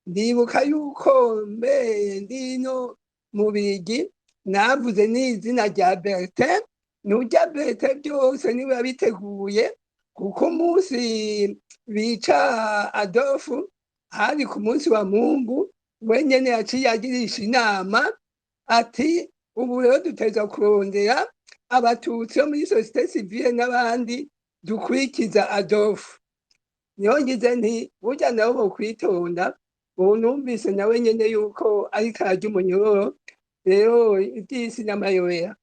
Ndibuka yuko mbe ndino mu Bigi navuze n'izina rya Bertin. Nurya Bertin byose niwe yabiteguye, kuko umunsi bica Adolphe hari ku munsi wa Mungu, wenyene yaciye agirisha inama ati: "Ubu rero duteza kurondera Abatutsi bo muri société civile n'abandi dukurikiza Adolphe." Niho ngize nti: "Burya nabo bokwitonda." Ubu numvise nawe nyene yuko ariko ararya umunyororo. Rero ivy'isi n'amayobera.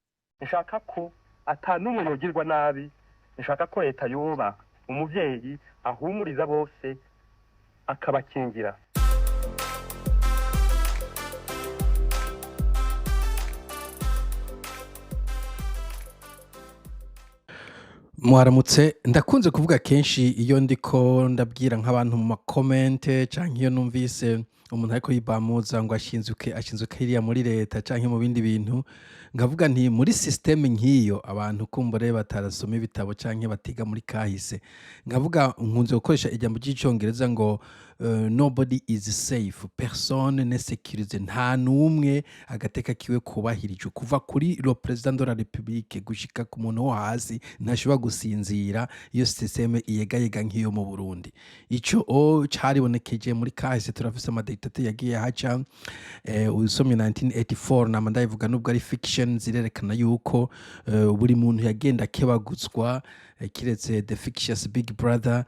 Nshaka ko ata n'umwe yogirwa nabi. Nshaka ko leta yoba umuvyeyi ahumuriza bose, akabakingira. Mwaramutse. Ndakunze kuvuga kenshi iyo ndiko ndabwira nk'abantu mu ma comments, canke iyo numvise umuntu ariko yibamuza ngo ashinzwe hiriya muri leta canke mu bindi bintu, nkavuga nti muri système nk'iyo abantu kumbure batarasoma ibitabo canke batiga muri kahise, nkavuga, nkunze gukoresha ijambo ry'Icongereza ngo "Nobody is safe, personne n'est sécurisé", nta n'umwe agateka kiwe kubahirijwe. Kuva kuri le président de la République gushika ku muntu wo hasi, ntashobora gusinzira iyo système iyegayega nk'iyo mu Burundi. Ico o caribonekeje muri kahise. Turafise ama dictateur yagiye haca. Usomye 1984, nama ndayivuga nubwo ari fiction, zirerekana yuko buri muntu yagenda akebaguzwa, kiretse the fictitious Big Brother.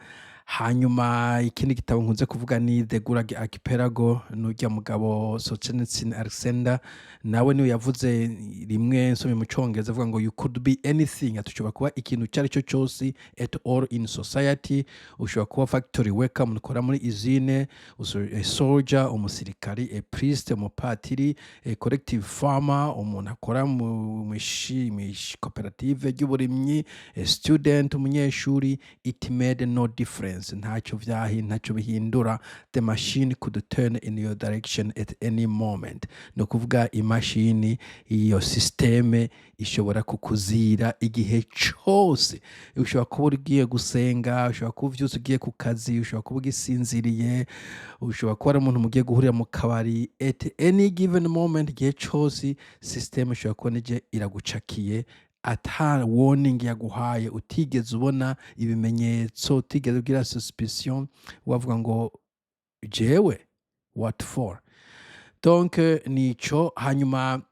Hanyuma ikindi gitabo nkunze kuvuga ni The Gulag Archipelago, n'urya mugabo Solzhenitsyn Alexander, nawe niwe yavuze rimwe, nsomye mu Congereza, avuga ngo "You could be anything", ati ushobora kuba ikintu icyo ari cyo cyose at all in society. Ushobora kuba factory worker, umuntu ukora muri usine, a soldier, umusirikari, a priest, umupatiri, a collective farmer, umuntu akora mu koperative ry'uburimyi, a student, umunyeshuri. It made no difference, ntacyo vyahi, ntacyo bihindura. The machine could turn in your direction at any moment. Ni ukuvuga imashini, iyo système ishobora kukuzira igihe cose. Ushobora kuba ugiye gusenga, ushobora kuba uvyutse ugiye ku kazi, ushobora kuba ugisinziriye, ushobora kuba ari umuntu mugiye guhurira mu kabari. At any given moment, igihe cose, système ishobora kubona ije iragucakiye ata warning yaguhaye, utigeze ubona ibimenyetso, utigeze ugira suspicion, wavuga ngo jewe what for? Donc nico. Hanyuma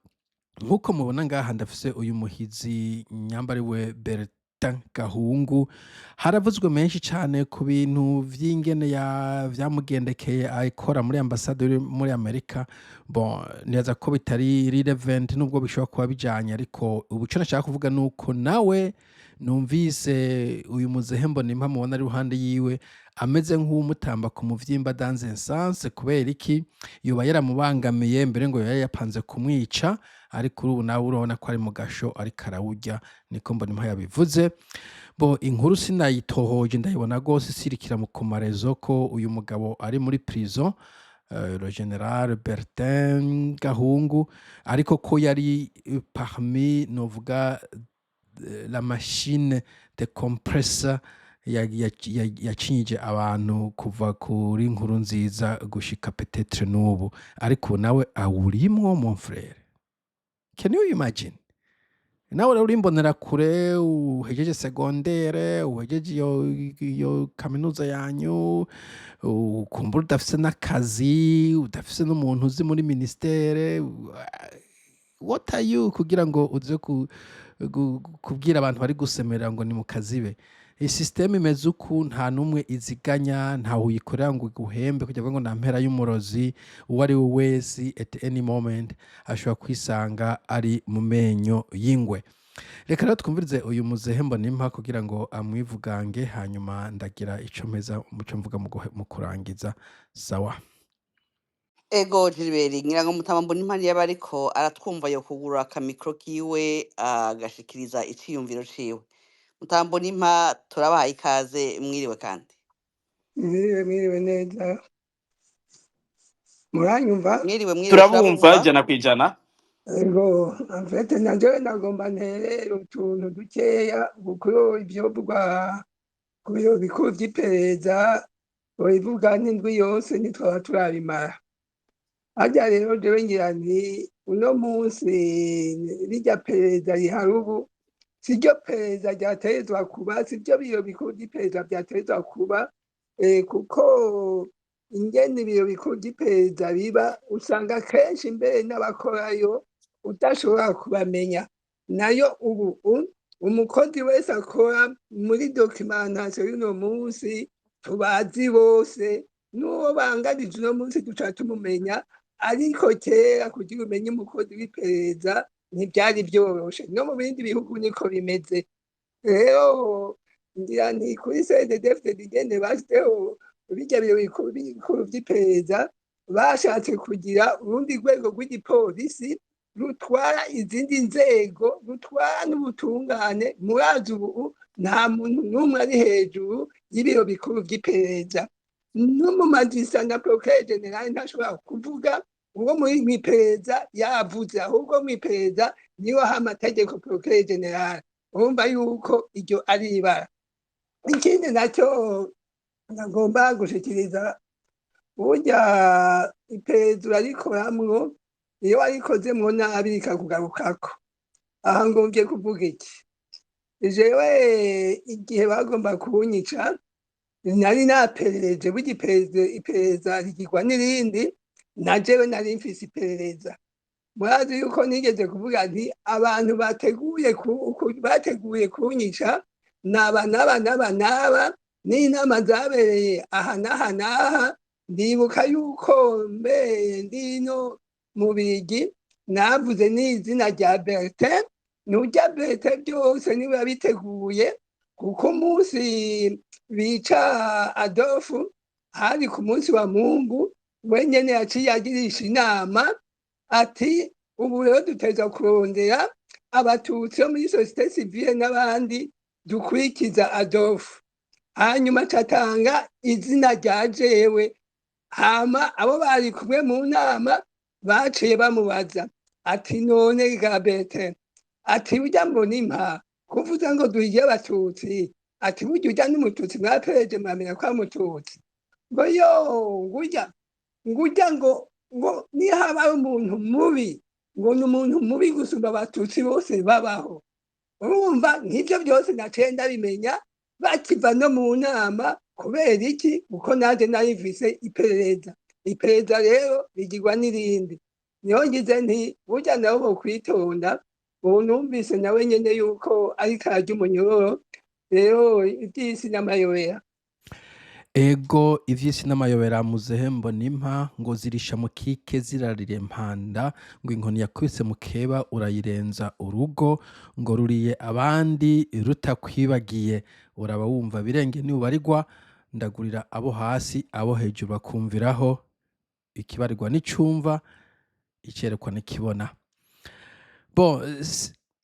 nk'uko mubona ngaha, ndafise uyu muhizi nyambariwe Bertin Gahungu. Haravuzwe menshi cane ku bintu vy'ingene ya vyamugendekeye akora muri ambasade uri muri Amerika. Bon, nibaza ko bitari relevant nubwo bishobora kuba bijanye, ariko ubu ico nashaka kuvuga nuko nawe numvise uyu muzehe Mbonimpa mubona ari iruhande yiwe ameze nk'uwumutamba ku muvyimba dans un sens. Kubera iki? Yoba yaramubangamiye, mbere ngo yari yapanze kumwica, ariko ubu nawe urabona ko ari mu gasho ariko arawurya, niko Mbonimpa yabivuze. Bo inkuru sinayitohoje, ndayibona rwose isirikira mu kumarezo ko uyu mugabo ari muri prison, le général Bertin Gahungu, ariko ko yari parmi, novuga, la machine de compressor yacinyije abantu kuva kuri Nkuru Nziza gushika peut-être n'ubu, ariko ubu nawe awurimwo. Mon frère, can you imagine? Nawe rero uri imbonerakure, uhejeje secondaire, uhejeje iyo kaminuza yanyu, ukumbura udafise n'akazi, udafise n'umuntu uzi muri ministère, what are you kugira ngo uze kubwira abantu bari gusemera ngo ni mu kazibe? Iyi système imeze uku, nta n'umwe iziganya, ntawe uyikorera ngo iguhembe kugira ngo nta mpera y'umurozi. Uwo ari we wese at any moment ashobora kwisanga ari mu menyo y'ingwe. Reka rero twumvirize uyu muzehe Mbonimpa kugira ngo amwivugange, hanyuma ndagira ico mpeza muco mvuga mu kurangiza. Sawa. Ego Gilbert, ngira ngo mutama Mbonimpa yaba ariko aratwumva, yo kugura aka micro kiwe agashikiriza iciyumviro ciwe. Mutama Mbonimpa, turabahaye ikaze, mwiriwe kandi. Mwiriwe, mwiriwe neza, muranyumva? Mwiriwe, mwiriwe. Turabumva. Turabumva. 100%. Ego, en fait nanje nagomba nterere utuntu dukeya kuko ivyovugwa ku biro bikuru vy'iperereza. Twobivuga n'indwi yose ntitwaba turabimara. Harya rero jewe ngira nti uno munsi rirya perereza rihari ubu siryo perereza ryategerezwa kuba, siryo biro bikuru vy'iperereza vyategerezwa kuba, kuko ingene ibiro bikuru vy'iperereza biba usanga kenshi mbere n'abakorayo udashobora kubamenya. Nayo ubu umukozi wese akora muri documentation y'uno munsi tubazi bose, n'uwo banganije uno munsi duca tumumenya. Ariko kera kugira umenye umukozi w'iperereza ntivyari vyoroshe, no mu bindi bihugu niko bimeze. Rero ngira nti kuri CNDD-FDD ingene bashizeho birya biro bikuru vy'iperereza, bashatse kugira urundi rwego rw'igipolisi rutwara izindi nzego, rutwara n'ubutungane. Murazi ubu nta muntu n'umwe ari hejuru y'ibiro bikuru vy'iperereza, n'umumagistrat na procureur général ntashobora kuvuga uwo muri mw'iperereza yavuze, ahubwo mw'iperereza niwe aha amategeko procureur général. Urumva yuko iryo ari ibara. Ikindi nacyo nagomba gushikiriza, burya iperereza urarikoramwo, iyo warikozemwo nabi rikakugarukako. Aha ngomvye kuvuga iki? Jewe igihe bagomba kunyica nari naperereje. Burya iperereza rigirwa n'irindi, na jewe nari mfise iperereza. Murazi yuko nigeze kuvuga nti abantu bateguye kunyica naba naba naba naba, n'inama zabereye aha n'aha n'aha. Ndibuka yuko mbe ndino mu Bigi navuze n'izina rya Bertin. Nurya Bertin byose niwe yabiteguye, kuko umunsi bica Adolphe hari ku munsi wa Mungu, wenyene yaciye agirisha inama ati ubu rero duteza kurondera abatutsi bo muri société civile n'abandi dukurikiza Adolphe. Hanyuma acatanga izina rya jewe. Hama abo bari kumwe mu nama baciye bamubaza ati none ga Bertin, ati burya Mbonimpa kuvuza ngo duhige abatutsi, ati burya urya n'umututsi, mwapereje muramenya ko ari umututsi? Ngo yo, ngurya ngurya ngo nihaba ari umuntu mubi, ngo ni umuntu mubi gusumba abatutsi bose babaho. Urumva nk'ivyo byose naciye ndabimenya bakiva no mu nama. Kubera iki? Kuko nanje nari mfise iperereza. Iperereza rero rigirwa n'irindi. Niho ngize nti burya nabo bokwitonda. Ubu numvise nawe nyene yuko ariko ararya umunyororo. Rero ivy'isi n'amayobera. Ego, ivy'isi n'amayobera. Muzehe Mbonimpa ngo zirisha mu kike zirarira impanda, ngo inkoni yakubise mukeba urayirenza urugo, ngo ruriye abandi rutakwibagiye. Uraba wumva birenge niubarirwa, ndagurira abo hasi, abo hejuru bakumviraho. Ikibarirwa n'icumva, icerekwa n'ikibona. Bon,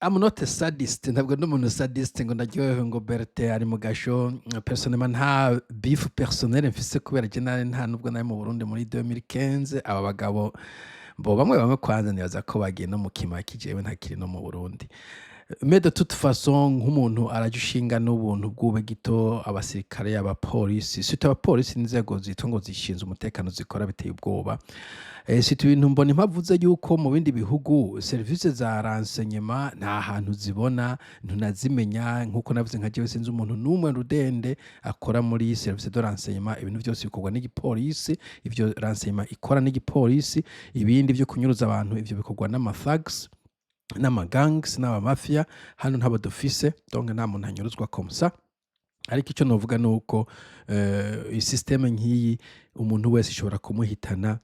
I'm not a sadist, ntabwo ndi umuntu sadist ngo ndaryohewe ngo Bertin ari mu gasho. Personnellement nta beef personnel mfise, kubera je nari nta nubwo nari mu Burundi muri 2015. Aba bagabo bo bamwe bamwe kwanza nibaza ko bagiye no mu kimaki, jewe ntakiri no mu Burundi. Mais de toute façon, nk'umuntu araje ushinga n'ubuntu bw'ube gito, abasirikare, abapolisi, surtout abapolisi n'inzego zitwa ngo zishinzwe umutekano zikora biteye ubwoba. Surtout ibintu mbona impavuze yuko mu bindi bihugu service za renseignement nta hantu zibona, ntunazimenya. Nkuko navuze, nka jewe sinzi umuntu n'umwe rudende akora muri service de renseignement. Ibintu byose bikorwa n'igipolisi, ivyo renseignement ikora n'igipolisi. Ibindi vyo kunyuruza abantu, ivyo bikorwa n'ama thugs n'ama gangs n'abamafia. Hano ntabo dufise, donc nta muntu anyuruzwa comme ça. Ariko icyo novuga ni uko système nk'iyi umuntu wese ishobora kumuhitana.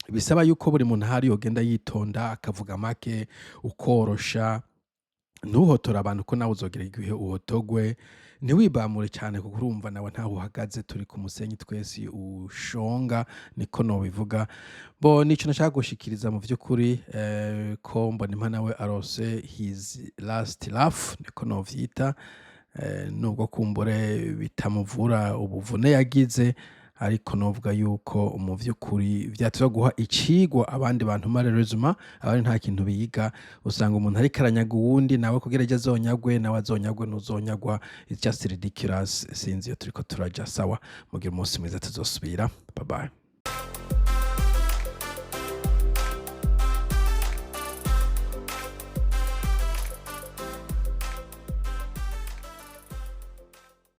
Bisaba yuko buri muntu ahari yogenda yitonda, akavuga make, ukorosha, ntuhotore abantu ko nawe uzogera igihe uhotogwe. Ntiwibamure cyane kuko urumva nawe ntaho uhagaze, turi ku musenyi twese ushonga, niko nobivuga. Bo nico nashaka gushikiriza mu vy'ukuri, ko Mbonimpa nawe arose his last laugh, niko novyita, nubwo kumbure bitamuvura ubuvune yagize. Ariko novuga yuko mu vy'ukuri vyatuza guha icigwa abandi bantu. Malheureusement, abandi nta kintu biga. Usanga umuntu ariko aranyaga uwundi nawe kugira ejo azonyagwe, nawe azonyagwe ntuzonyagwa. It's just ridiculous. Sinzi iyo turiko turaja. Sawa, mugire umunsi mwiza, tuzosubira. Bye bye.